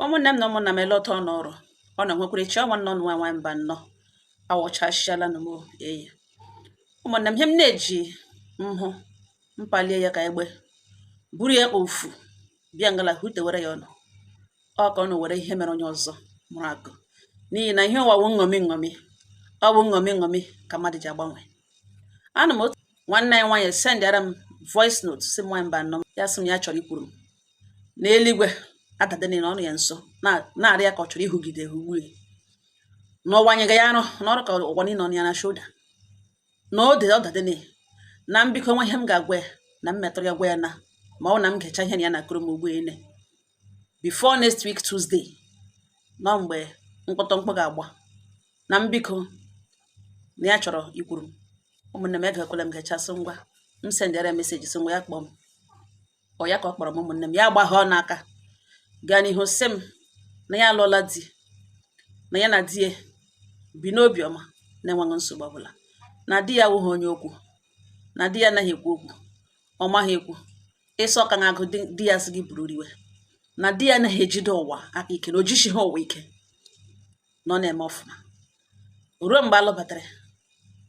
Ụmụnne m na ụmụnna m, ele ọtọ n'ọrụ ọ na nwekwara ọnwa nnọ nwa nwa mba nnọọ awụchasịala m eyi. Ụmụnne m, ihe m na-eji nhụ mpalie ya ka egbe buru ya ofu bịa ngala hutewere ya ọnụ ọ ka ọ nụ were ihe mere onye ọzọ mụrụ akụ, n'ihi na ihe ụwa wụ nṅomi nṅomi. Ọ bụ nṅomi nṅomi ka mmadụ ji agbanwe. Anụ m otu nwanne anyị nwaanyị sendịara m voice note, si m nwaanyị mba nnọọ, ya sị m ya chọrọ ikwuru m n'eluigwe adadene na ọnụ ya nso na-arịa ka ọ chọrọ ịhụgide ugbu n'ụwa anyị ga ya arụ n'ọrụ ka ụwa niile ọ ya na shoulder na ode ọ dadene na mbikọ nwe. Ihe m ga-agwa ya na m metụrụ ya gwa ya na ma ọ na m gecha ihe na ya na-akụrụ m ugbu ene before next week Tuesday, nọ mgbe mkpọtọmkpọ ga-agba na mbikọ na ya chọrọ ikwuru m. Ụmụnne m, egekwala m gechasị ngwa m sendịara ya message, sị ngwa ya kpọọ m. Ọ ya ka ọ kpọrọ m. Ụmụnne m, ya gbaghọ n'aka gaa n'ihu sị m na ya alụọla di, na ya na di ya bi n'obi ọma, na-enweghị nsogbu ọbụla, na di ya awụghị onye okwu, na di ya anaghị ekwu okwu, ọ maghị ekwu ịsọ ka na agụ di ya sị gị buru riwe, na di ya anaghị ejide ụwa aka ike, na o jichighị ụwa ike, na ọ na-eme ọfụma. Ruo mgbe alụbatara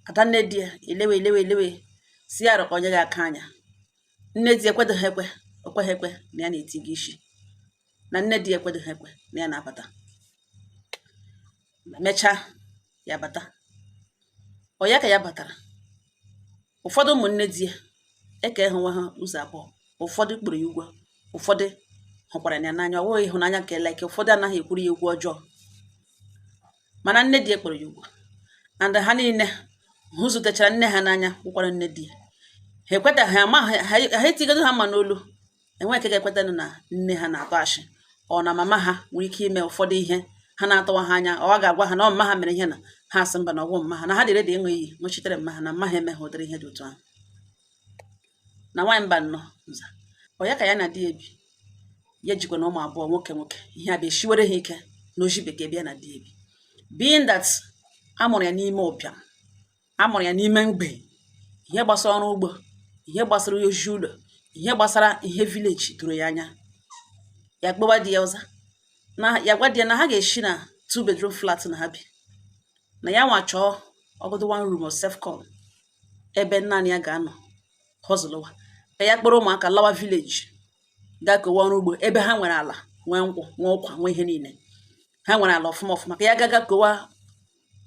adanne di ya, elewe elewe elewe si ya rọ ka onye ga-aka anya. Nne di ekwedoghị ekwe, o kweghị ekwe na ya na-eti gị isi, na nne di ekwedoghị ekwe na ya na-abata. Mechaa ya bata, ọ ya ka ya batara, ụfọdụ ụmụnne di ya eke ha onwe ha ụzọ abụọ. Ụfọdụ kpụrụ ya ụgwọ, ụfọdụ hụkwara ya n'anya. Ọ bụghị ịhụnanya nke like, ụfọdụ anaghị ekwuru ya okwu ọjọọ, mana nne di ya kpọrọ ya ụgwọ and ha niile hụ zutechara nne ha n'anya wụkwara nne di ya. Ha ekwetaghị ama ha, ha etigodo ha mma n'olu. Enweghị nke ga-ekweta na nne ha na-atọ ashị ọ na mama ha nwere ike ime ụfọdụ ihe ha na-atọwa ha anya. Ọ ga-agwa ha na ọ mma ha mere ihe na ha asị mba, na ọgwụ mma ha, na ha dị ready ịṅụ iyi ṅụchitere mma ha na mma ha emeghe ụdịrị ihe dị otu ahụ. Na nwaanyị mba nnọọ nza, ọ ya ka ya na di ya ebi, ya jikwa na ụmụ abụọ nwoke nwoke. Ihe a bụ eshiwere ha ike na oji bekee bịa na di ya ebi, being that a mụrụ ya n'ime ụbịam, a mụrụ ya n'ime mgbe ihe gbasara ọrụ ugbo, ihe gbasara ozi ụlọ, ihe gbasara ihe village doro ya anya. Ya kpọwa di ya ụza na ya gwa di ya na ha ga-esi na two bedroom flat na ha bi, na ya nwa chọọ ọgọdụ one room or self con ebe naanị ya ga-anọ hustle, ka ya kpọrọ ụmụaka lawa village, gaa kowe ọrụ ugbo ebe ha nwere ala, nwee nkwụ, nwee ụkwa, nwee ihe niile. Ha nwere ala ọfụma ọfụma, ka ya gaga kowa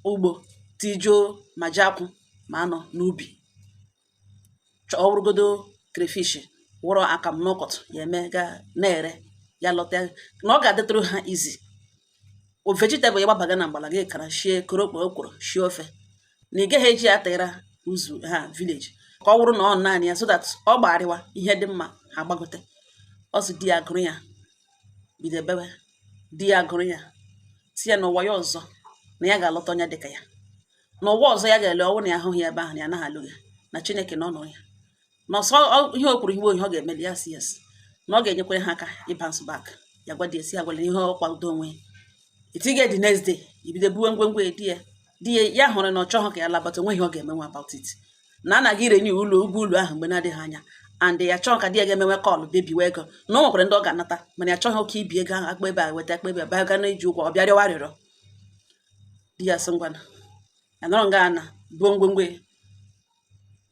ugbo, tijuo ma ji akwụ ma anọ n'ubi, ọ bụrụgodo crayfish wụrụ akamụ n'ụkọtụ ya eme ga na-ere ya lọta, na ọ ga-adịtụrụ ha easy. O vegetable ya gbabaga na mgbala gị kara shie korokpo okworo shie ofe, na ị gaghị eji ya tara ụzụ ha village, ka ọ bụrụ na ọ naanị ya, so that ọ gbagharịwa ihe dị mma ha gbagote. Ọ sị di ya gụrụ ya bido bewe. Di ya gụrụ ya si ya n'ụwa ya ọzọ na ya ga-alọta onye dịka ya n'ụwa ọzọ, ya ga-ele ọnwụ na ya ahụghị ya ebe ahụ, na ya anaghị alụ ya, na Chineke na ọ nụrụ ya na ọsọ ihe o kwuru ihe ihe ọ ga-emeli ya. Si yes, na ọ ga-enyekwere ha aka ịbounce back. Ya gwa di ya si ya gwara ihe ọ kwado onwe etiga. The next day ibido buwe ngwengwe di ya. Di ya ya hụrụ na ọ chọghị ka ya labata, onwe ihe ọ ga-emenwe about it, na a na-aga irenew ụlọ ụgwọ ụlọ ahụ mgbe na-adịghị anya, and ya chọọ ka di ya ga-emenwe call bebiwe ego, na o nwekwara ndị ọ ga-anata, mana ya chọghị oke ibi ego ahụ akpa ebe a weta akpa ebe a bịa ga na-eji ụgwọ ọ bịa rịọwa arịrịọ. Di ya sị ngwana, ya nọrọ nga ana buo ngwengwe.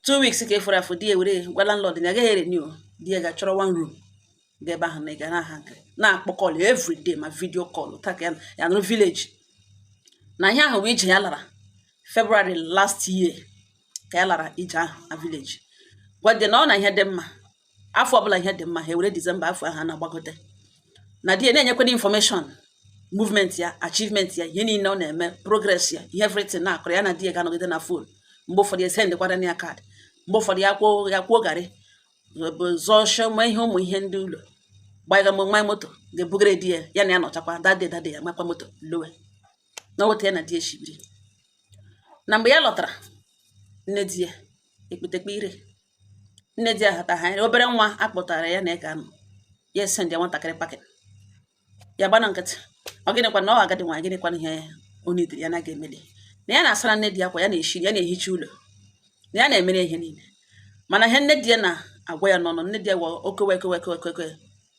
2 weeks ka efuru afọ, di ya were gwa landlord na ya agaghị erenew. Di ya ga-achọrọ one room ga ebe ahụ na ị ga na-aha nke na-akpọ call every day ma video call taa ka ya nụrụ village. Na ihe ahụ bụ ije ya lara February last year, ka ya lara ije ahụ na village, gwa di na ọ na ihe dị mma afọ ọbụla, ihe dị mma ha ewere December afọ ahụ a na-agbagote, na di ya na-enyekwara information movement ya, achievement ya, ihe niile ọ na-eme, progress ya, ihe everything na-akụrụ ya. Na di ya ga-anọgide na phone, mgbe ụfọdụ ya sendịkwara ya card, mgbe ụfọdụ ya kwuo garị zọọ ma ihe ụmụ ihe ndị ụlọ gbaga mgbe moto ga-ebugara di ya, ya na ya nọchakwa dade dade ya makwa moto lowe na weta ya na di ya shibiri. Na mgbe ya lọtara, nne di ya ekpetekpe ire, nne di ya hata ha obere nwa akpọtara ya na ya ga-anọ ya esendị ya nwatakịrị packing. Ya gbana nkịtị, ọ gịnịkwa na ọ agadi nwaanyị, gịnịkwa ihe o nidiri ya na ga-emeli, na ya na-asara nne di ya akwa, ya na-eshi, ya na-ehicha ụlọ, na ya na-emere ihe niile. Mana ihe nne di ya na-agwa ya n'ọnụ, nne di ya gwa okewe ekewe ekewe ekewe,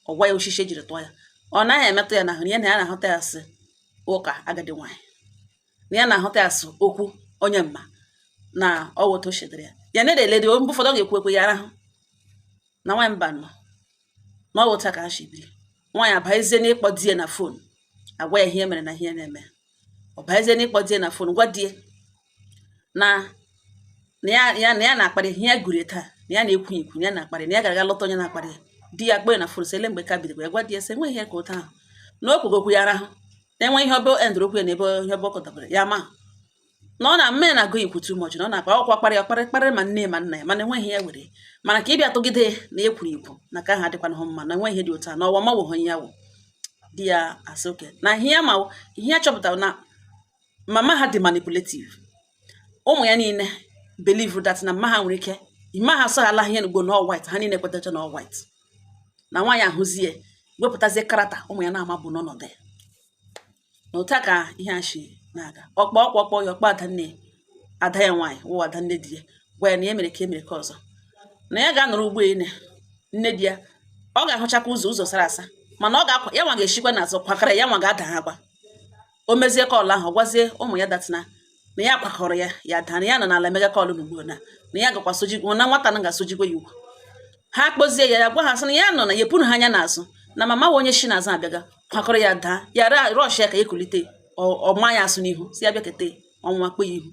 ọ gwa ya osisi ejiri tụọ ya. Ọ naghị emetụ ya n'ahụ, ya na ya na-ahụta ya sị ụka agadi nwaanyị, na ya na-ahụta ya sị okwu onye mma na ọwụ otu o shedere ya. Ya na-eledi mgbe ụfọdụ ọ ga-ekwu ekwe ya arahụ na nwaanyị mba nọ na ọ otu a ka ha si biri. Nwaanyị abaezie n'ịkpọ di ya na phone, agwa ya ihe mere na ihe na-eme. Ọ baezie n'ịkpọ di ya na phone, gwa di ya na ya na-akparị ihe ya gụrụ taa, na ya na-ekwu ikwu, na ya na-akparị, na ya gara aga lọta onye na-akparị ya. Di ya kpọọ ya na phone, sị ele mgbe ka bidoro. Ya gwa di ya sị enweghị ihe ka ụta ahụ na o kwugo okwu ya arahụ, na-enwe ihe ọbụ endụrụ okwu ya na ebe ihe ọbụ ọkọtabara ya ma na ọ na mme na-agụ ikwu too much, na ọ na-akpa ọkwa kparị ọkparị kparị ma nne ma nna ya, mana enweghị ya were mana ka ịbịa tụgide na e kwuru ikwu na ka ahụ adịkwana hụ mma, na enweghị ihe dị otu a na ọwa mawụghị onye ya wụ. Di ya asị oke na ihe ya ma ihe ya chọpụtara na mama ha dị manipulative. Ụmụ ya niile believe that na mma ha nwere ike ime ha sọ ha ala ihe n'ugbo na all white, ha niile kwetacha na all white, na nwaanyị ahụzie wepụtazie karata ụmụ ya na-ama bụ n'ọnọdụ ya na otu a ka ihe a shi na-aga. Ọkpọ ọkpọ ọkpọ ya, ọkpọ adanne, ada ya nwaanyị wụ adanne di ya, gwa ya na ya mere ka e mere ka ọzọ, na ya ga-anọrọ ugbo ene nne di ya, ọ ga-ahụchakwa ụzọ ụzọ sara asa, mana ọ ga-akwa ya nwa ga-eshikwa n'azụ kwakara ya nwa ga-ada ha. Agwa o mezie call ahụ, ọ gwazie ụmụ ya that na ya kwakọrọ ya, ya daa, na ya nọ n'ala mega call n'ugbo, na ya gakwa soji na nwata na ga-asojikwa ya ugwu. Ha kpozie ya, ya gwa ha sị na ya nọ na ya epuru ha anya n'azụ, na mama wa onye shi n'azụ abịaga kwakọrọ ya daa, ya rush ya ka ekulite ọma ya asụ n'ihu, si ya bịa kete ọnwa kpe ya ihu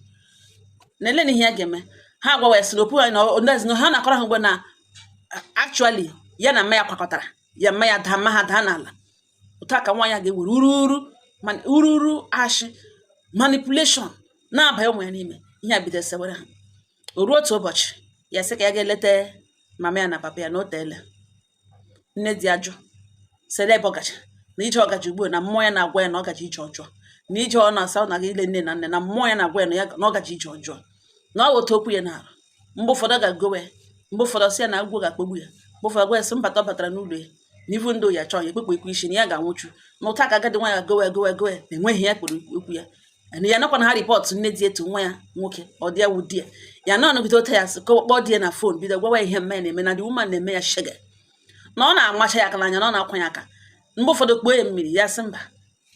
na ele na ihe ya ga-eme. Ha gwawa ya sị na opu na ndị ha na-akọrọ ha mgbe na actually ya na mma ya kwakọtara ya, mma ya daa, mma ha daa n'ala. Otu a ka nwa ya ga-ewere ururu ururu ashị manipulation na-abanye ụmụ ya n'ime ihe a bido sewere ha. O ruo otu ụbọchị, ya sị ka ya ga-eleta mama ya na papa ya na o teele. Nne di ajụ, sịrị ebe ọ gacha na ije ọgaji ugbu a, na mmụọ ya na-agwa ya na ọ gaji ije ọjọọ, na ije ọ na-asa ọ na-aga ile nne na nne, na mmụọ ya na-agwa ya na ya na ọ gaji ije ọjọọ, na ọ otu okwu ya na-arụ. Mgbe ụfọdụ ọ ga-agowe, mgbe ụfọdụ sị ya na agwọ ga-akpọgbu ya, mgbe ụfọdụ gwa ya sị mbata ọ batara n'ụlọ ya na ivu ndị ya chọọ ya ekpekpe ekwe isi na ya ga-anwụchu. Na ụta ka agadi nwa ya gowe gowe gowe na enweghị ya kpọrọ okwu ya na ya nakwa na ha report nne di etu nwa ya nwoke ọ dị ya wụ di ya ya na ọnọgide ote ya sị kpọọ di ya na phone, bido gwawa ya ihe mma ya na-eme, na the woman na-eme ya shege, na ọ na-amacha ya aka n'anya, na ọ na-akwa ya aka. Mgbe ụfọdụ kpuo ya mmiri, ya sị mba,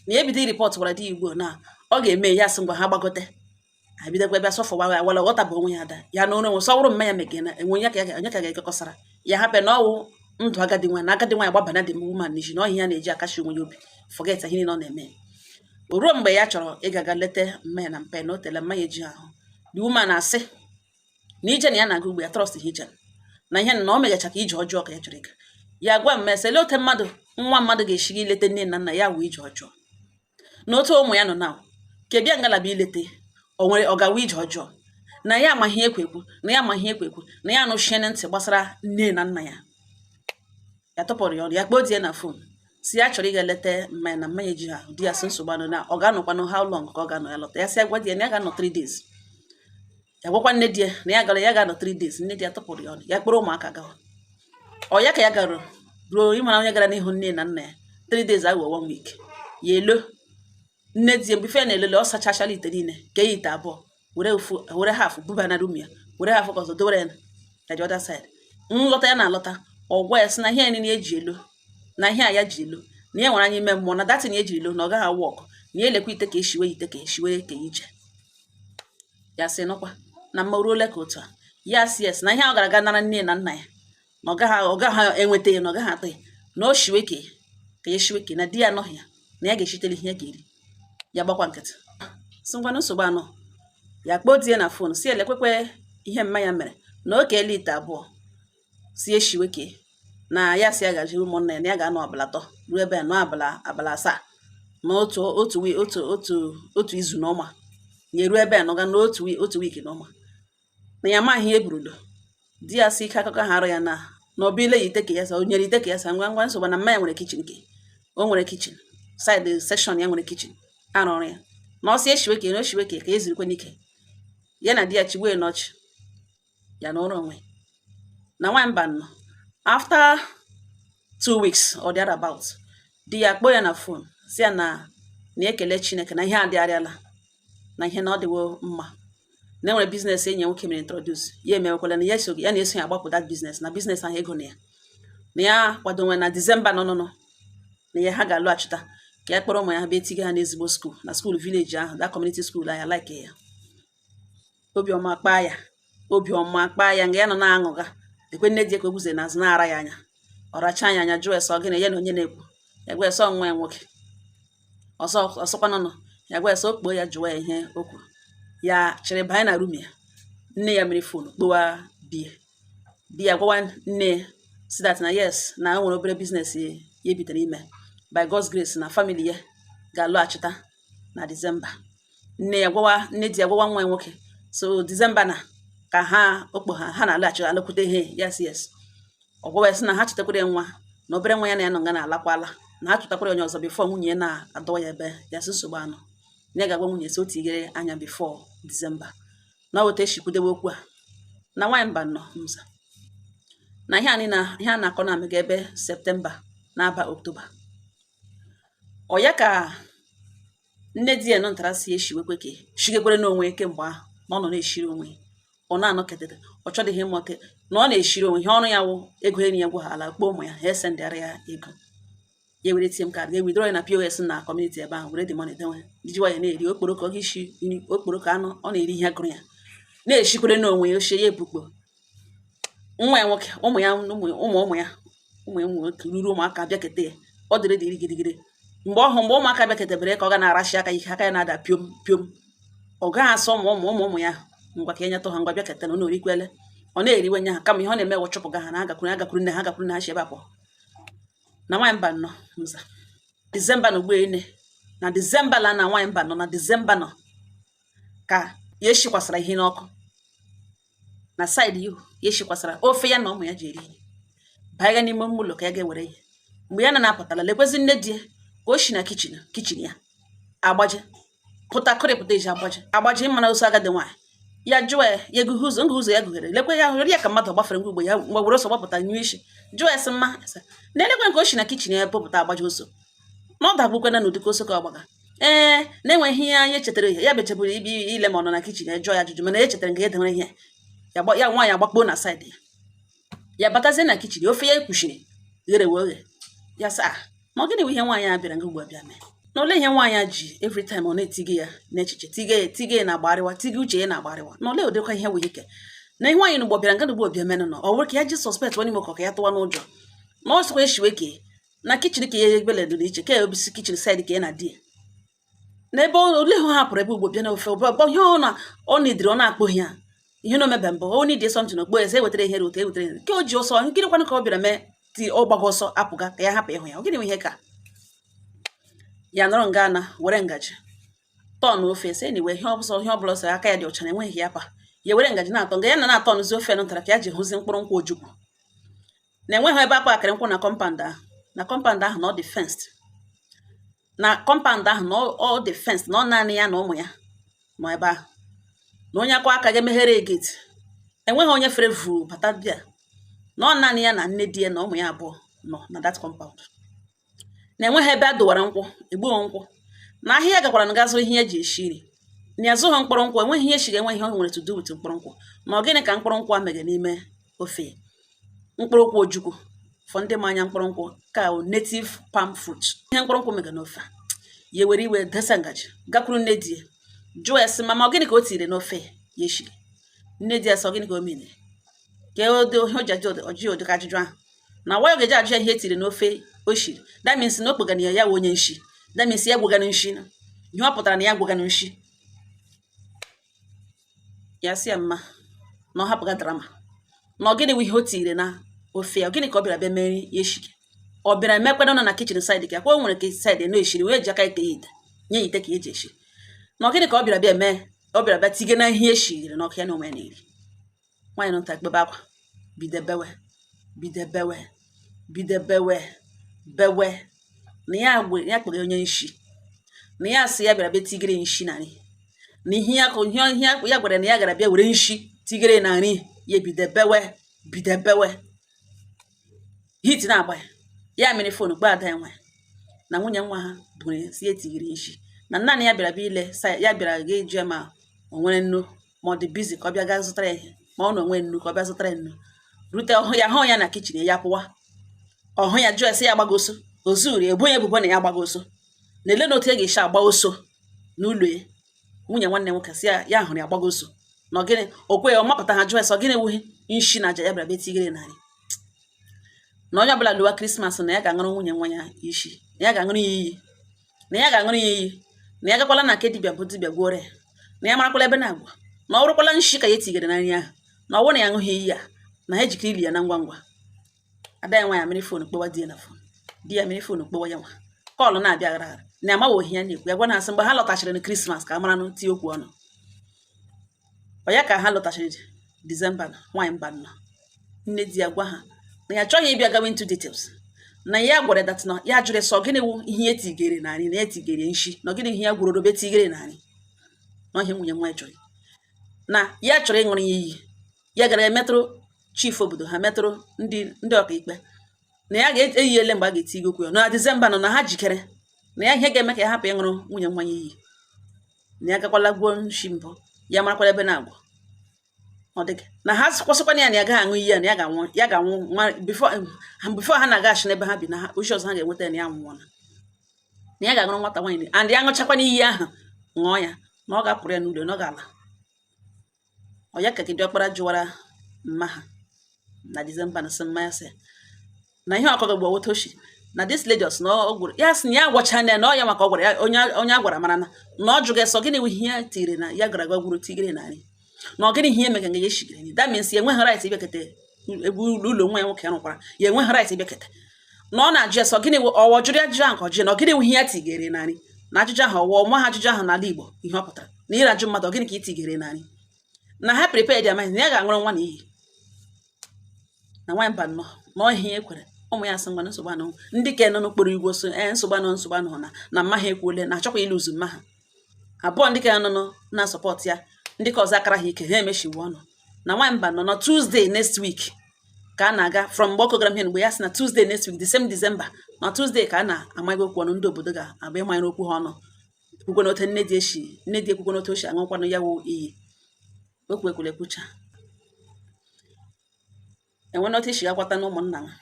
na ya ebido report gwara di ya ugbo na ọ ga-eme ya, sị ngwa ha gbagote abidokwa bịa sọfọwa ya wala ghọtabụ onwe ya ada ya na onwe sọwụrụ mma ya mege na enwe onye ka ya onye ka ga-ekekọsara ya hapụ na ọwụ ndụ agadi nwaanyị na agadi nwaanyị gbabana dị woman n'isi na ọhịa ya na-eji akashi onwe ya obi, forget ihe niile ọ na-eme. O ruo mgbe ya chọrọ ịga ga leta mma ya na mpa ya na o tele mma ya eji ahụ, the woman asị na ije na ya na-aga ugbo ya trust ha ije na ihe na o megacha ka ije ọjọọ ka ya chọrọ ịga. Ya gwa mma sị lee otu mmadụ nwa mmadụ ga-esi gị ilete nne na nna ya wụ ije ọjọọ, na otu ụmụ ya nọ na ke bịa ngalaba ilete o nwere ọ gawa ije ọjọọ, na ya amaghị ekwe ekwu, na ya amaghị ekwe ekwu, na ya anụchie ntị gbasara nne na nna ya. Ya tụpụrụ ya ọnụ, ya kpọọ di ya na phone, si ya chọrọ ịga leta mmanya na mmanya eji ahụ. Di ya sị nsogbu anụ, na ọ ga-anọkwanụ how long ka ọ ga-anọ ya lọta. Ya sị ya gwa di ya na ya ga-anọ 3 days. Ya gwakwa nne di ya na ya gara ya ga-anọ 3 days. Nne di ya tụpụrụ ya ọnụ, ya kpọrọ ụmụaka gawa. Ọ ya ka ya gara ruo ịmara onye gara n'ihu nne na nna ya 3 days aghọ 1 week. Ya elo nne di ya mgbe ife ya na-elele, ọ sachachala ite niile, kee ya ite abụọ, were ofu were half buba na room ya, were half ka ọzọ dowere ya na the other side. Nlọta ya na-alọta, ọ gwa ya sị na ihe ya niile eji elo na ihe a ya ji elo na ya nwere anya ime mmụọ na datin ya ejiri elo na ọ gaghị awụ ọkụ, na ya elekwa ite ka eshiwe ite ka eshiwe ka ije. Ya sị nụkwa na mma ruole ka otu a. Ya sị yes, na ihe ahụ gara aga nara nne na nna ya na ọ gaghị enweta ya, na ọ gaghị atọ ya, na o shiwe ka ya shiwe ke na di ya anọghị ya, na ya ga-eshitere ihe ya ga-eri. Ya gbakwa nkịtị, sị ngwanụ nsogbu anọ. Ya kpọọ di ya na phone, si elekwekwe ihe mma ya mere na o keela ite abụọ si eshiwe ke na ya si agaji ụmụnna ya, na ya ga-anọ abala 3 ruo ebe a nọ abala abala 7 na otu otu otu otu otu izu na ọnwa ya eruo ebe a nọga n'otu otu week na ọnwa, na ya amaghị ihe eburudo. Di ya si ike akụkọ ha arụ ya na ọ bụ ile ya ite ka ya sa o nyere ite ka ya sa ngwa ngwa nsogbu na mma ya nwere kitchen ke o nwere kitchen side section ya nwere kitchen arụrụ ya, na ọ sị eshiwe ka na oshiwe ka ya zurukwe n'ike. Ya na di ya chigbuo n'ọchị ya na ụrụ onwe na nwaanyị mba nọ. After 2 weeks or thereabout, di ya kpọọ ya na phone, si ya na ekele Chineke na ihe adịgharịala, na ihe na ọ dịwo mma, na enwere business enyi ya nwoke mere introduce ya, emewekwala na ya so ya na-eso ya agbapụ that business, na business ahụ ego na ya, na ya kwado nwe na December nọ nọ Na ya ha ga-alọghachita ka ya kpọrọ ụmụ ya bịa etiga ha n'ezigbo school, na school village ahụ, that community school ahụ like ya. Obiọma kpaa ya, obiọma kpaa ya. Nga ya nọ na-aṅụga, ekwe nne di ya ka o guzo n'azụ na-ara ya anya. Ọ racha ya anya, jụọ ese ọ gịnị ya na onye na-ekwu. Ya gwa ese nwa ya nwoke ọzọ ọsọkwanụ nọ. Ya gwa ese o kpoo ya, jụọ ya ihe o kwuru. Ya chịrị banye na room ya. Nne ya mere phone kpowa di ya. Di ya gwawa nne ya si that na yes, na o nwere obere business ya ebitere ime, by God's grace na family ya ga-alọghachita na December. Nne ya gwawa, nne di ya gwawa nwa ya nwoke, so December na ka ha okpo ha ha na-alọghachi alọkwute ihe. Yes, ọ gwawa ya sị na ha chetakwara ya nwa na obere nwa ya na ya nọ nga na-alakwala, na ha chọtakwara onye ọzọ before nwunye ya na-adọwa ya ebe ya sị nsogbu anọ, na ya ga-agwa nwunye si o tigere anya before December. Na ọ weta eshikwudewe okwu a na nwaanyị mba nọ nza na ihe a niile, ihe a na-akọ na amega ebe September na-aba October. Ọ ya ka nne di ya nọ ntara si eshiwekwe ka shigekwere n'onwe kemgbe ahụ na ọ nọ na-eshiri onwe. Ọ na-anọkedere, ọ chọdịghị ịmụta na ọ na-eshiri onwe. Ihe ọrụ ya wụ ego enyi ya gwụ ha ala kpọọ ụmụ ya, ha esendịara ya ego, ya were ATM card ga withdraw ya na POS na community ebe ahụ, were the money dewe, ji nwayọ na-eri okporoko. Ọ ga-eshi nri okporoko anụ, ọ na-eri ihe gụrụ ya, na-eshikwere n'onwe ya ochie ya ebukpo nwa ya nwoke, ụmụ ya, ụmụ ụmụ ụmụ ya, ụmụ ya nwoke ruru ụmụaka bịakete ya. Ọ dịrị dịrị gidigidi. Mgbe ọhụ mgbe ụmụaka bịaketebere ka ọ ga na-arachi aka ike, aka ya na-ada piom piom. Ọ gaghị asọ ụmụ ụmụ ụmụ ụmụ ya ngwa ka enyetụ ha, ngwa bịakete na ụlọ orikwele. Ọ na-eriwe nye ha, kama ihe ọ na-eme wụ chụpụga ha na agakwuru agakwuru nne ha, agakwuru nne ha si ebe a pụọ. Na nwaanyị mba nọ nza December na ugboene na December la na nwaanyị mba nọ na December nọ ka ya eshikwasara ihe n'ọkụ na side ihu ya, eshikwasara ofe ya na ụmụ ya ji eri ihe, banye n'ime ụlọ ka ya ga-ewere ihe. Mgbe ya na na-apụtala, lekwezi nne di ya ka o si na kitchen ya agbaje pụta, kụrịpụta eji agbaje agbaje ịmara oso agadi nwaanyị. Ya jụọ ya, ya egughe ụzọ ngụ ụzọ ya gughere, lekwe ya, hụrụ ya ka mmadụ gbafere ngwa ugbo ya mgbe were ọsọ gbapụta nyụọ isi. Jụọ ya sị mma na elekwe nke o si na kitchen ya pụpụta agbaje oso na ọ dagbukwana n'ụdịka ose ka ọ gbaga. Ee, na-enweghị ihe anyị chetara ihe ya becheburu ibi ile ma ọ nọ na kitchen ya jụọ ya ajụjụ, mana ya chetara nke ya dewere ihe ya ya nwaanyị agbakpo na side ya. Ya batazie na kitchen, ofe ya ekwuchiri ghere wee oghe. Ya sị, ah, ma ọ gịnị bụ ihe nwaanyị a bịara nga ugbu a bịa mee? Na ole ihe nwaanyị a ji every time ọ na-etige ya n'echiche, tige ya, tige ya na-agbarịwa, tige uche ya na-agbarịwa, na ole ụdịkwa ihe wụ ike na ihe nwaanyị n'ugbo bịara nga n'ugbo bịa menụ nọ. Ọ bụrụ ka ya ji suspect nwanne ime ka ya tụwa n'ụjọ na ọ sịkwa eshiwe ke na kitchen ka ya ebele dị iche ka ya obisi kitchen side ka ya na di ya n'ebe ole ha hapụrụ ebe ugbo bịa na ofe ọbụ ihe ọ na ọ nidiri, ọ na-akpọ ya ihe na omebe mbụ o nidie something okpo eze ewetara ihe rote ewetara ihe nke o ji ọsọ nkirikwanụ ka ọ bịara mee ti ọ gbago ọsọ apụga ka ya hapụ ịhụ ya. Ọ gịnị bụ ihe ka ya nọrọ nga na were ngaji tọn ofe sị anyway, ihe ọbụla, ihe ọbụla ọsọ aka ya dị ọcha na enweghị ya pa ya were ngaji na-atọ nga ya na na-atọnụzi ofe nụtara ka ya ji hụzi mkpụrụ nkwụ ojukwu na enweghị ebe akpa akịrị nkwụ na compound ahụ, na compound ahụ na ọ dị fenced, na compound ahụ na ọ dị fenced, na ọ naanị ya na ụmụ ya nọ ebe ahụ, na onye akwa aka ga-emeghere gate, enweghị onye fere vu bata bịa, na ọ naanị ya na nne di ya na ụmụ ya abụọ nọ na that compound, na enweghị ebe a dowara nkwụ egbuo nkwụ, na ahịa ya gakwara nga zụrụ ihe eji esi nri, na ya zụghị mkpụrụ nkwụ, enweghị ihe eshiga, enweghị ihe o nwere to do with mkpụrụ nkwụ. Na ọ gịnị ka mkpụrụ nkwụ a meghe n'ime ofe mkpụrụ nkwụ ojukwu fọ ndị ma anya mkpụrụ nkwụ ka native palm fruit, ihe mkpụrụ nkwụ mege n'ofe ya. Were iwe desa ngaji, gakwuru nne di ya, jụọ ya sị, mama, ọ gịnị ka o tiri n'ofe ya eshiri? Nne di ya sị, ọ gịnị ka o mere ka ode ihe o ji ajụ ọjụ ụdịka ajụjụ ahụ, na nwa ya ga-eji ajụ ya ihe etiri n'ofe o shiri? That means na o kpegana ya, ya wụ onye nshi. That means ya gwegana nshi, ihe ọ pụtara na ya gwegana nshi. Ya sị ya mma na ọ hapụga drama, na ọ gịnị wụ ihe o tiri na ofe ya? Gịnị ka ọ bịara bịa mere ya eshiri? Ọ bịara mekwana nọ na kitchen side ka kwa o nwere ka side na eshiri wee ji aka eke ya ite nye ya ite ka eji eshi, na ọ gịnị ka ọ bịara bịa mee? Ọ bịara bịa tige na ihe eshiri n'ọkụ ya na onwe ya na-eri. Nwaanyị nọ nta kpebe akwa, bido bewe, bido bewe, bido bewe bewe, na ya gwe ya kpere onye nshi, na ya sị ya bịara bịa tigere nshi na nri, na ihe ya ihe ihe ya gwara na ya gara bịa were nshi tigere na nri ya. Ebido bewe, bido bewe, heat na-agba ya. Ya mere phone kpọọ ada ya nwaanyị na nwunye nwa ha bụrụ si etigiri nshi, na naanị ya bịara bịa ile sa ya bịara ga eju ya ma o nwere nnu, ma ọ dị busy ka ọ bịa gaa zụtara ya ihe, ma ọ na onwe nnu ka ọ bịa zụtara ya nnu. Rute ọhụ ya, hụ ya na kitchen ya, pụwa ọhụ ya, jụọ ya sị ya gbagoso. Ozuri ebo ya ebubo na ya agbago ọsọ, na ele na otu e ga-esi agba ọsọ n'ụlọ ya. Nwunye nwanne nwoke si ya, ya hụrụ ya agbago ọsọ na ọgịnị okwe ya ọ mapụta. Ha jụọ ya sọ gịnị wuhi nshi na aja ya bịara bịa tigere narị na onye ọbụla lụwa Christmas, na ya ga-aṅụrụ nwunye nwa ya isi, na ya ga-aṅụrụ ya iyi, na ya ga-aṅụrụ ya iyi, na ya gakwala na nke dibịa bụ dibịa gwuore ya, na ya marakwala ebe na-agwa, na ọ bụrụkwala nshi ka ya etigere na nri ahụ, na ọ bụrụ na ya aṅụghị iyi a, na ha ejikere ili ya na ngwa ngwa. Ada ya nwa ya mmiri phone kpọwa di ya na phone, di ya mmiri phone kpọwa ya nwa, call na-abịa aghara aghara, na amaghị ohi ya na-ekwu. Ya gwa na asị mgbe ha lọtachiri na Christmas ka a mara nụ tie okwu ọnụ. Ọ ya ka ha lọtachiri December na nwaanyị mba nọ, nne di ya gwa ha na ya achọghị ịbịa gawa into details, na ya gwara that na ya jụrụ sọ gịnị wụ ihe etigere na nri, na etigere nshi, na gịnị ihe ya gwuru robe tigere na nri, na ihe nwunye nwa ya chọrọ, na ya chọrọ ịṅụrụ ya iyi. Ya gara emetụrụ chief obodo ha, metụrụ ndị ọkaikpe, na ya ga-eyi ele mgbe a ga-eti okwu ya na December nọ, na ha jikere, na ya ihe ga-eme ka ya hapụ ịṅụrụ nwunye nwa ya iyi, na ya gakwala gwuo nshi mbụ, ya marakwala ebe na-agwụ ọ dịghị, na ha kwụsịkwana ya, na ya gaghị aṅụ iyi ya, na ya ga-anwụ, ya ga-anwụ nwa before ha na-agaghachi n'ebe ha bi, na ha uche ọzọ ha ga-enweta ya, na ya nwụọla, na ya ga-aṅụrụ nwata nwaanyị, and ya ṅụchakwana iyi ahụ, ṅụọ ya, na ọ ga-apụrụ ya n'ụlọ, na ọ ga-ala. Ọ ya ka diọkpara jụwara mma ha na December, na sị mma ya sị na ihe ọkọgọ bụ otu oshi na this lady ọsị na ọ gwụrụ ya, sị na ya agwacha ya na ọ ya maka ọ gwara ya onye a gwara mara na ọ jụga sọ gịnị wụ ihe ya tiri na ya gara gwa gwuru tigere na nri, na ọ gịnị ihe emega nga ya eshigere nri. That means ya enweghị right ịbịakete ebe ụlọ nwa ya nwoke rụkwara, ya enweghị right ịbịakete, na ọ na-ajụ ya sọ gịnị wụ ọwọ jụrụ ya ajụjụ ahụ ka ọ jụ ya na ọ gịnị wụ ihe ya tigere na nri, na ajụjụ ahụ ọwọ ọma ha ajụjụ ahụ n'ala Igbo, ihe ọ pụtara na ire ajụ mmadụ ọ gịnị ka ị tigere na nri, na ha prepared ya mind na ya ga-aṅụrụ nwa na iyi na nwaanyị mba nnọọ na ọ ihe ya ekwere ụmụ ya sị ngwa nsogbu anụ ndị ka nọ n'okporo igwe so ee nsogbu anụ, nsogbu anụ na mma ha ekwuole na achọkwa ịlụzu mma ha abụọ, ndị ka nọ na support ya, ndị ka ọzọ akara ha ike ha emeshiwe ọnụ na nwaanyị mba nọ na Tuesday next week ka a na-aga from mgbe ọkụ gara m ihe mgbe ya sị na Tuesday next week, the same December, na Tuesday ka a na-amaghị okwu ọnụ, ndị obodo ga-abịa ịmanyere okwu ha ọnụ, ekwukwe n'ote nne di eshi, nne di ekwukwe n'ote oshi aṅụkwanụ ya wụ iyi okwu ekwule ekwucha enwe n'otu esi akwata na ụmụnna ha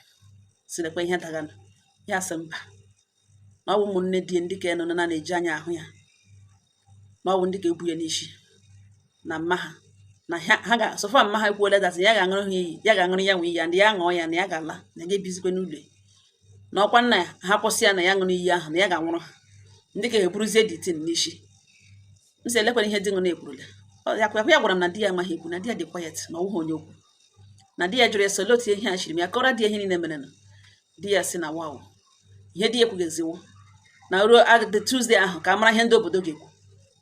sirekwa ihe daganụ. Ya sị mba, na ọ bụ ụmụnne di ndị ka nọ na na-eji anya ahụ ya, na ọ bụ ndị ka ebu ya n'isi na mma ha, na ha ga sofa mma ha ekwuola that ya ga-aṅụrụ ha iyi, ya ga-aṅụrụ ya nwe iyi, and ya ṅụọ ya na ya ga-ala, na ya ga-ebizikwe n'ụlọ ya, na ọkwa nna ya ha kwụsị ya na ya ṅụrụ iyi ahụ, na ya ga-anwụrụ ha, ndị ka eburuzie the thing n'isi. M sị elekwara ihe di ṅụ na-ekwurule ya kwa ya gwara m na di ya amaghị ekwu, na di ya dị quiet, na ọwụghị onye okwu, na di ya jụrụ ya sị olee otu ihe a chiri m ya kọrọ di ya ihe niile mere nụ. Di ya sị na wow, ihe di ya ekwugeziwo na ruo the Tuesday ahụ ka a mara ihe ndị obodo ga-ekwu,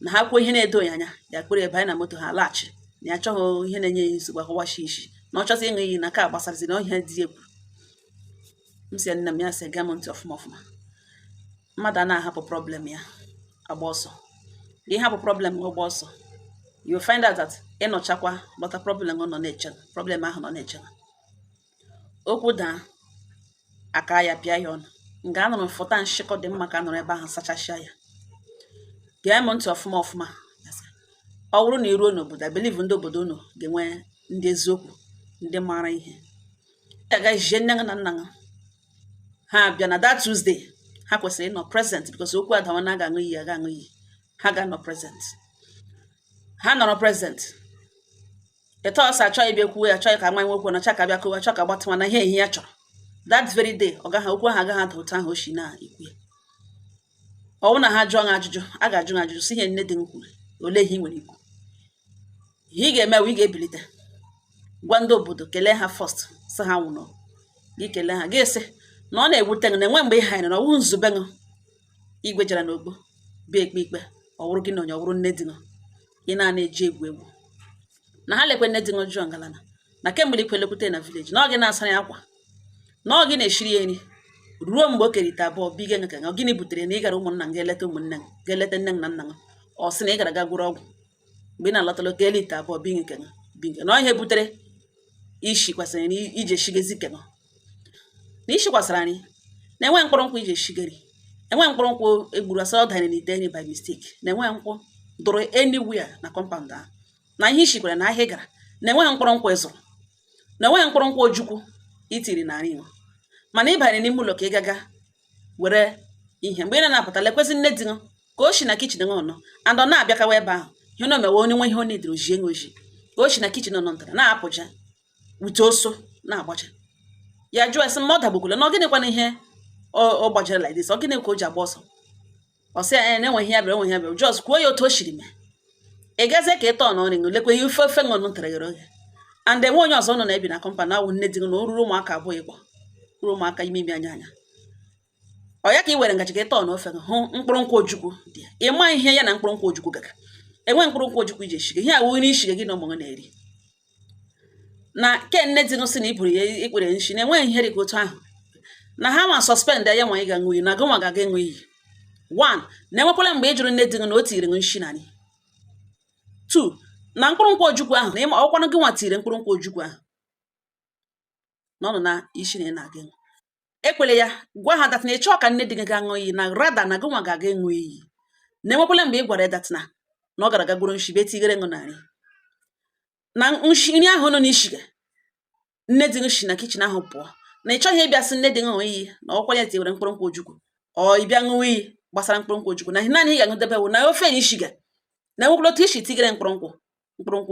na ha kwuo ihe na-edo ya anya, ya kpere ebe anyị na moto ha laghachi, na ya achọghị ihe na-enye ya nsogbu akọwashi isi, na ọ chọsị ịṅụ iyi na ka gbasarazi na ihe di ya kwuru. M sị nne m, ya sị gaa m ntị ọfụma ọfụma, mmadụ a na-ahapụ problem ya agba ọsọ, gị hapụ problem gị gba ọsọ, you will find out that ịnọchakwa lọta, problem nọ na-eche, problem ahụ nọ na-eche. Okwu daa aka ya pịa ya ọnụ nga a nụrụ fụta nshịkọ dị mma ka a nụrụ ebe ahụ sachasịa ya. Gee m ntị ọfụma ọfụma, ọ bụrụ na ị ruo n'obodo, I believe ndị obodo unu ga-enwe ndị eziokwu, ndị maara ihe ị ga jie nne gị na nna gị ha bịa na that Tuesday. Ha kwesịrị ịnọ present because okwu adawa na aga aṅụ iyi, aga aṅụ iyi, ha ga-anọ present. Ha nọrọ present etu ọsọ achọghị ịbịa kwuo ya, achọghị ka nwa nwekwu na achọ ka bịa kowe, achọ ka gbatịwa na ihe ehi ya chọrọ that very day. Ọ gaghị okwu ahụ agaghị ada otu ahụ o si na-ekwu ya. Ọ bụrụ na ha jụọ ha ajụjụ, a ga-ajụ ha ajụjụ si ihe nne di m kwuru, olee ihe ị nwere ikwu? Ihe ị ga-eme bụ ị ga-ebilite gwa ndị obodo, kelee ha first, sị ha nwụrụ gị, kelee ha, gị sị na ọ na-ewute gị na enwe mgbe ị hanyere na ọwụ nzube gị igwe jere n'ogbo bịa ekpe ikpe, ọ wụrụ gị na onye ọ wụrụ nne di gị ị na-ana eji egwu egwu, na ha lekwe nne di gị jụọ ngalana na kemgbe ikwe lekwute na village, na ọ gị na-asara ya akwa, na ọ gị na-eshiri ya nri ruo mgbe o kerite abụọ biga ka ọ gịnị butere na ị gara ụmụnna m ga-eleta ụmụnne m, ga-eleta nne m na nna m, ọ sị na ị gara ga gwụrụ ọgwụ, mgbe ị na-alọtala ka elite abụọ bi nke gị bi nke na ọ ihe butere ishi kwasịrị na iji eshigezi nke gị, na ishi kwasara anyị na enwe mkpụrụ nkwụ iji eshigeri, enwe mkpụrụ nkwụ egburu asa ọ danyere n'ite nri by mistake, na enwe nkwụ dụrụ anywhere na compound ahụ, na ihe ishikwara na ahịa ị gara, na enweghị mkpụrụ nkwụ ịzụrụ, na enweghị mkpụrụ nkwụ ojukwu itiri na nri, mana ị banyere n'ime ụlọ ka ị gaga Were ihe mgbe ị na-apụta, lekwezi nne di gị ka o si na kitchen gị nọ, and ọ na-abịakawa ebe ahụ. Ihe na omewe onye nwe ihe ọ na-ediri ojie oji ka o si na kitchen nọ ntara na-apụja wute oso na-agbaja. Ya jụọ esi ma ọ dagbukwala na ọ gịnịkwana ihe ọ gbajere like this, ọ gịnị ka o ji agba ọsọ. Ọ sị ya na enweghị ya bịara, enweghị ya bịara, just kwuo ya otu o shiri mee. Ị gazie ka ị tọọ n'ọrị ṅụ, lekwe ihe ofe ṅụnụ ntara ghere oghe, and enwe onye ọzọ nọ na-ebi na compound awụ nne di gị na o ruru ụmụaka abụọ ịkpọ ruru ụmụaka ime ime anya anya. Ọ ya ka ị were ngaji ka ị tọọ n'ofe gị, hụ mkpụrụ nkwụ ojukwu dị ya. Ị ma ihe ya na mkpụrụ nkwụ ojukwu gaga enwe mkpụrụ nkwụ ojukwu iji eshige ihe awụ nri ishige gị na ụmụ gị na-eri na ke nne di gị sị na iburu ya ikpere nshi na enweghị ihe dị ka otu ahụ na ha ma suspend ya nwa. Ị ga-aṅụ iyi na gị nwa ga-aga ịṅụ iyi. One, na enwekwala mgbe ị jụrụ nne di gị na o tiri gị nshi na anyị. Two, na mkpụrụ nkwụ ojukwu ahụ na ịma ọkwanụ gị nwa tiri mkpụrụ nkwụ ojukwu ahụ na ọ nọ na isi na ị na-aga ịṅụ. Ekwele ya gwa ha that na ị chọọ ka nne di gị ga ṅụọ iyi, na rather na gị nwa ga-aga ịṅụ iyi, na enwekwala mgbe ị gwara ya that na ọ gara aga gwuru nshi bịa tigere ṅụ narị na nshi nri ahụ nọ n'ishiga nne di gị si na kitchen ahụ pụọ, na ị chọghị ịbịa sị nne di gị ṅụọ iyi na ọkwa ya tiwere mkpụrụ nkwụ ojukwu, ọ ị bịa ṅụọ iyi gbasara mkpụrụ nkwụ ojukwu, na naanị ị ga-aṅụdebe wụ na ofe na ishiga na enwekwala otu isi tigere mkpụrụ nkwụ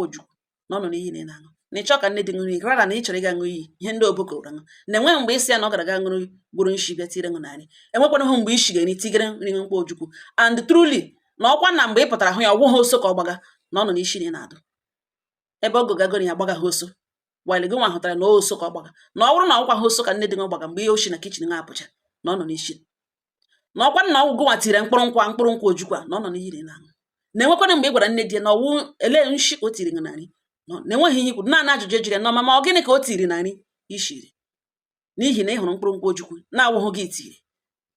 ojukwu na ọ nọ n'iyi na ị na-aṅụ, na ị chọọ ka nne di ṅụrụ iyi, rather na ị chọrọ ịga ṅụọ iyi ihe ndị oboko ṅụ, na enweghị mgbe isi ya na ọ gara aga ṅụrụ gwuru nshi bịa tire ṅụ narị, enwekwana hụ mgbe isi ga-eri tigere nri mkpụ ojukwu. And truly, na ọkwa na mgbe ị pụtara hụ ya, ọ gwụghị oso ka ọ gbaga na ọ nọ n'isi na ị na-adụ ebe ọ gogagoro ya agbagaghị oso, while gị nwa hụtara na oso ka ọ gbaga, na ọ bụrụ na ọkwa ha oso ka nne di gị gbaga mgbe ihe oshi na kitchen nga apụcha, na ọ nọ n'isi, na ọkwa na ọgwụ gụnwa tiri mkpụrụ nkwụ ojukwu a, na ọ nọ n'iyi na ị na-aṅụ, na enwekwana mgbe ị gwara nne di ya na ọwụ ele nshi ka o tiri gị na nri, na enweghị ihe ikwu, naanị ajụjụ ejiri ya na ọmama ọ gịnị ka o tiri na nri ishiri, n'ihi na ị hụrụ mkpụrụ nkwụ ojukwu na-awụghị gị tiri,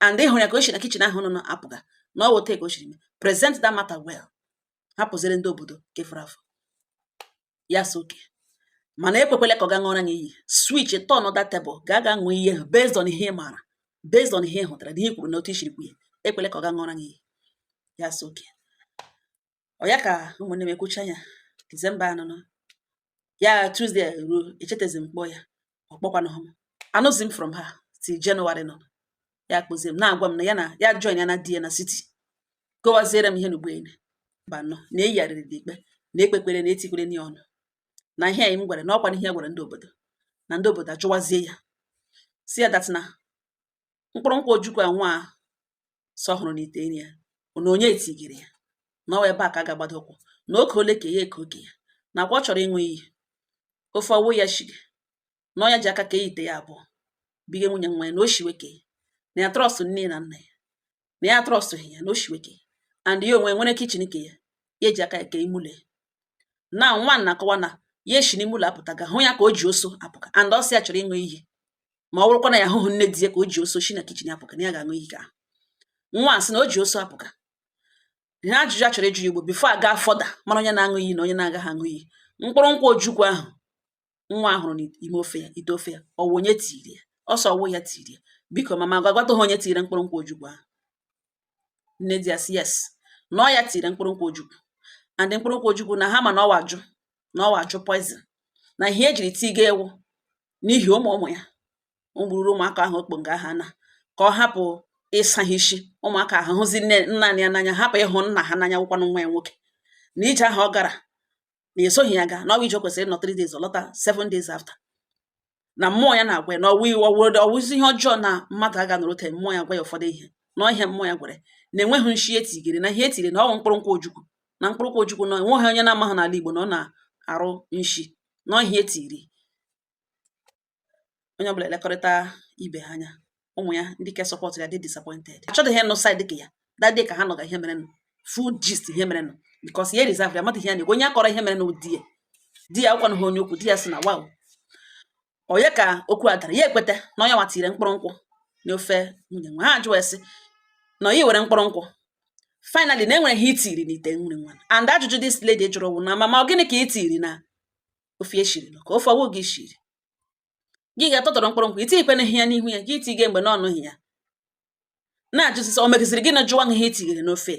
and ị hụrụ ya ka o si na kitchen ahụ nọ apụga, na ọ wụ ka o siri mee. Present that matter well, hapụziri ndị obodo kefuru afọ ya so oke, mana ekwekwele ka ọ ga ṅụọrọ ya iyi. Switch, turn that table, gaa ga ṅụọ iyi ahụ based on ihe ị maara, based on ihe ị hụtara na ihe i kwuru na otu i siri kwu ya. Ekwele ka ọ ga ṅụọrọ ya iyi. Ya so oke. Ọ ya ka ụmụnne m ekwucha ya December anụnụ ya Tuesday ruo, echetezi m kpọọ ya, ọ kpọkwanụ m, anụzi m from her till January nọ. Ya kpụzie m na-agwa m na ya na ya join ya na di ya na city, kọwaziere m ihe na ugboene mba nọ na eyigharịrị dị ikpe na ekpekwere na etikwere ya ọnụ na ihe anyị m gwara na ọkwa na ihe ya gwara ndị obodo, na ndị obodo ajụwazie ya si ya that na mkpụrụ nkwụ ojukwu a nwa sọ hụrụ n'ite nri ya na onye etigiri ya, na ọ ebe a ka a ga-agbado ụkwụ na oke ole ka ya eke oke ya, nakwa ọ chọrọ ịṅụ iyi ofe ọwụ ya shiri na ọ ya ji aka kee ite ya abụọ bige nwunye nwa ya, na o shiwe kee na ya trust nne na nna ya, na ya trust ya na o shiwe kee, and ya onwe nwere kitchen ke ya, ya eji aka ya kee ime ụlọ ya. Na nwa na-akọwa na ya eshi n'ime ụlọ apụta ga hụ ya ka o ji oso apụka, and ọ sị ya chọrọ ịṅụ iyi ma ọ bụrụkwa na ya ahụhụ nne di ya ka o ji oso shi na kitchen apụka, na ya ga-aṅụ iyi ka nwa a sị na o ji oso apụka. Ihe ajụjụ a chọrọ ịjụ ya igbo before a gaa fọda mara onye na-aṅụ iyi na onye na-agaghị aṅụ iyi: mkpụrụ nkwụ ojukwu ahụ nwa ahụrụ n'ime ofe ya, ite ofe ya, ọwụ onye tiri ya? Ọsọ ọwụ ya tiri ya? Biko mama, gwagwata ha onye tiri mkpụrụ nkwụ ojukwu ahụ. Nne di ya sị yes, na ọ ya tiri mkpụrụ nkwụ ojukwu, and mkpụrụ nkwụ ojukwu na ha ma na ọwa ajụ, na ọwa ajụ poison, na ihe ejiri tiga ewu n'ihi ụmụ ụmụ ya ụgburu ụmụaka ahụ okpo nga ha na ka ọ hapụ ịsa ha isi, ụmụaka ahụ hụzi nne nna ya n'anya, hapụ ịhụ nna ha n'anya, wụkwanụ nwa ya nwoke, na ije ahụ ọ gara na esoghị ya gaa, na ọ bụ ije o kwesịrị ịnọ 3 days, ọ lọta 7 days after, na mmụọ ya na-agwa ya na ọwụ ọwụzi ihe ọjọọ na mmadụ aga nọrọ ote mmụọ ya gwa ya ụfọdụ ihe, na ihe mmụọ ya gwara na enweghị nshi etigiri, na ihe etiri na ọwụ mkpụrụ nkwụ ojukwu, na mkpụrụ nkwụ ojukwu na enweghị onye na-amaghị n'ala Igbo na ọ na-arụ nshi, na ihe etiri. Onye ọbụla elekọrịta ibe ha anya. Ụmụ ya ndị ke support ya dị disappointed, achọdịghị ịnụ side ka ya that day ka ha nọga ihe merenụ, full gist ihe merenụ, because ya reserve ya mmadụ ihe ya na-ekwu. Onye akọrọ ihe merenụ di ya, di ya akwụkwanụ ha onye okwu di ya sị na wow, onye ka okwu a dara, ya ekweta na onye nwa tiri mkpụrụ nkwụ n'ofe nwunye nwa ha. Ajụ esi na onye were mkpụrụ nkwụ, finally na enwere ihe itiri n'ite nri nwa, and ajụjụ this lady jụrụ wụ na mama, ọ gịnị ka itiri na ofe eshiri, ka ofe ọwụ gị shiri, gị ga-atọtọrọ mkpụrụ nkwụ itighịkwana ihe ya n'ihu ya, gị tige mgbe na ọnụghị ya, na-ajụsịsị o megiziri gị na jụwa ihe itinyere n'ofe,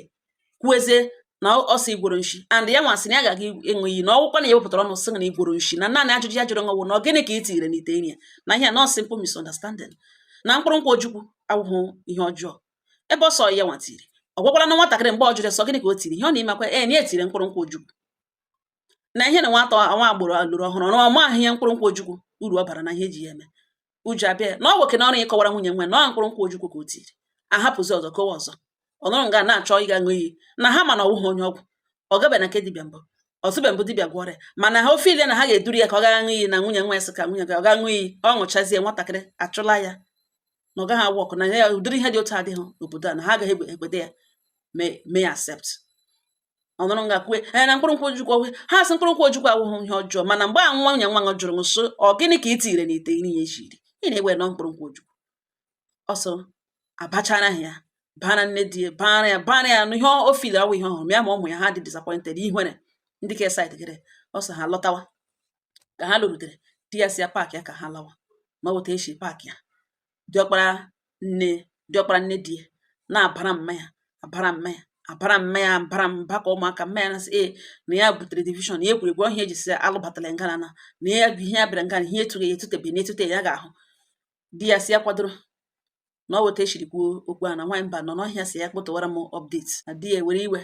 kwuezie na ọsọ igworo nshi, and ya nwa sị na ya ga-aga ịṅụ iyi na ọgwụkwa na ya wepụtara ọnụ sị na igworo nshi, na naanị ajụjụ ya jụrụ nwa na ọ gịnị ka i tinyere n'ite nri ya, na ihe a nọ simple misunderstanding, Na mkpụrụ nkwụ ojukwu awụhụ ihe ọjọọ ebe ọ sọ ya nwa tiri. Ọ gwakwala na nwatakịrị mgbe ọ jụrụ sọ gịnị ka o tiri, ihe ọ na-emekwa ee na ya etiri mkpụrụ nkwụ ojukwu na ihe na nwata nwa agboro lụrụ ọhụrụ na ọ maghị ihe mkpụrụ nkwụ ojukwu uru ọ bara na ihe eji ya eme. Uju abịa na ọ nwoke na ọrụ ịkọwara nwunye nwe na ọ mkpụrụ nkwụ ojukwu ka o tiri, ahapụzi ọzọ kowa ọzọ. Ọ nọrọ nga na-achọ ịga ṅụ iyi na ha, ma na ọwụghị onye ọgwụ, ọ gabe na nke dibịa mbụ, ọzụbe mbụ dibịa gwọrọ ya, mana ha ofe ile na ha ga-eduru ya ka ọ gaa ṅụ iyi na nwunye nwa ya sị ka nwunye ga ọ gaa ṅụ iyi, ọ ṅụchazie nwatakịrị achụla ya na ọ gaghị awụ ọkụ na ya. Ụdịrị ihe dị otu adịghị n'obodo a na ha agaghị ekwete ya mee ya accept. Ọ nọrọ nga kwue ee na mkpụrụ nkwụ ojukwu ọwụ ha sị mkpụrụ nkwụ ojukwu awụghị ihe ọjọọ, mana mgbe a nwa nwunye nwa jụrụ m sị ọ gịnị ka i tinyere n'ite nri ya eshiri ị na-ewe nọ mkpụrụ nkwụ ojukwu, ọsọ abachara ya bara nne di ya, bara ya, bara ya n'ihe o feel awụ ihe ọhụrụ ya, ma ụmụ ya ha dị disappointed, ihere ndị ke side gịrị ọsọ ha lọtawa. Ka ha lụrutere, di ya si ya pack ya ka ha lawa, ma otu esi pack ya, diọkpara nne, diọkpara nne di ya na-abara mma ya, abara mma ya, abara mma ya, abara mba ka ụmụaka mma ya na-asị ee na ya butere division ya ekwuru ekwu ọhịa eji si alụbatala ngana na na ya bụ ihe ya bịara ngana, ihe etughị ya etutebe na etute ya ga-ahụ. Di ya si ya kwadoro na ọ weta eshiri kwuo okwu a na nwaanyị mba nọ n'ọhịa si ya kpọtụwara m update na di ya were iwe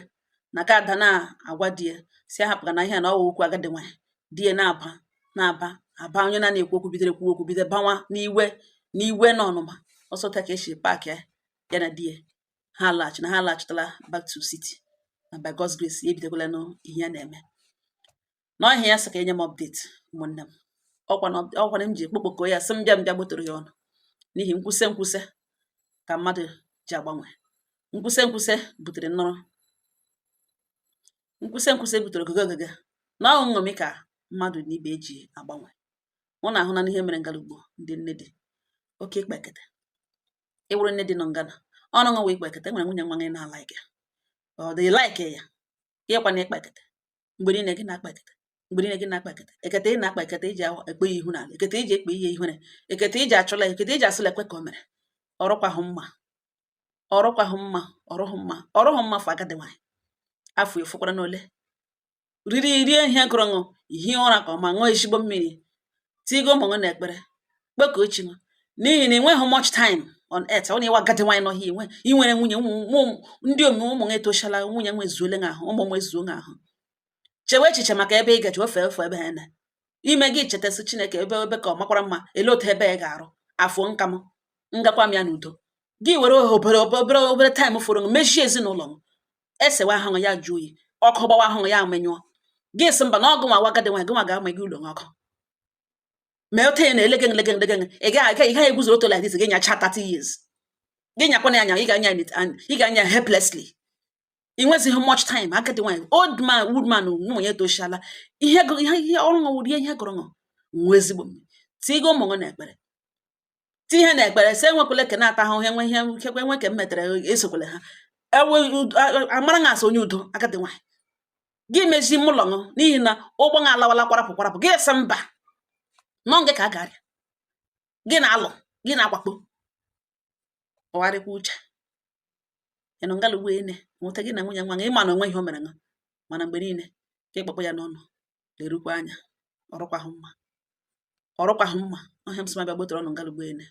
na ka ada na-agwa di ya si ya hapụga na ihe a na ọwụ okwu agadi nwaanyị. Di ya na-aba na-aba aba, onye na-ekwu okwu bidoro ekwu okwu bido bawa n'iwe n'iwe na ọnụma ọsọ ta ka esi pack ya, ya na di ya ha laghachi na ha laghachitala back to city, na by God's grace ya ebidokwala n'ihe ya na-eme n'ọhịa. Ya sị ka enye m update, ụmụnne m. Ọkwa na ọkwa na m ji ekpokpoko ya sị m bịa m bịa gbotoro ya ọnụ n'ihi nkwuse nkwuse ka mmadụ ji agbanwe, nkwuse nkwuse butere nnọrọ, nkwuse nkwuse butere ogogo ogogo na ọ nṅomi ka mmadụ na ibe eji agbanwe. Mụ na ahụ na ihe mere ngalugbo ndị nne dị oke ikpe ekete ịwụrụ nne dị nọ ngana ọrụ nwa ikpe ekete nwere nwunye nwa gị na-alike ọ dị like ya ịkwa na ikpe ekete mgbe niile gị na-akpa ekete, mgbe niile gị na-akpa ekete, ekete ị na-akpa ekete iji ekpe ya ihu n'ala, ekete iji ekpe ihe ihere, ekete iji achụla ya, ekete iji asụla ekwe ka o mere. Ọrụkwahụ mma, ọrụkwahụ mma, ọrụghụ mma, ọrụghụ mma fọ agadi nwaanyị afọ efukwara n'ole riri rie ihe gụrụ ṅụ hie ụra ka ọma, ṅụọ ezigbo mmiri, tigo ụmụ ṅụ na ekpere, kpekuo chi ṅụ, n'ihi na enweghị much time on earth. Ọ na-ịwa agadi nwaanyị nọhịa inwe inwere nwunye ụmụ ndị omume ụmụ ṅụ etochala, nwunye nwe ezuole ṅụ ahụ, ụmụ nwe ezuo ṅụ ahụ. Chewe echiche maka ebe ị gaji ofe ofe ebe ha na ime gị chetasị Chineke ebe ebe ka ọ makwara mma ele otu ebe ya ga-arụ afọ nka m ngakwa m ya n'udo. Gị were obere obere obere time fọrọ mechie ezinụlọ m, esewa ahụ ya jụọ oyi, ọkụ gbawa ahụ ya amenyụọ. Gị sị mba na ọgụ nwa agadi nwaanyị gị nwa ga-ama gị ụlọ ọkụ mee otu ya na-elege nlege nlege. Ị gaghị eguzoro otu like this gị nyacha 30 years gị nyakwana ya anya, ị ga-anya ị ga-anya helplessly. Ị nwezighị much time. Agadi nwaanyị, old man, old man, nwunye etoshiala ihe ihe ihe ọrụ ṅụ rie ihe gụrụ ṅụ nwe ezigbo tigo ụmụ ṅụ na ekpere, ti ihe na ekpere sị enwekwala ke na-ata ahụhụ, enwe ihe nkekwe enwe ke m metere esokwala ha ewe amara ṅa asị onye udo. Agadi nwaanyị gị mezi ime ụlọ ṅụ n'ihi na ụgbọ ṅa alawala kwarapụ kwarapụ, gị sị mba nọ ngị ka a ga-arịa gị na-alụ gị na-akwakpo ọgharịkwa uche ịnụ ngala ugbo ene nweta gị na nwunye nwa gị ịma na onwe ihe o mere ṅụ, mana mgbe niile ka ịkpọkpọ ya n'ọnụ lerukwa anya, ọrụkwahụ mma, ọrụkwahụ mma ọhịa m sị ma bịa gbotere ọnụ ngala ugbo ene.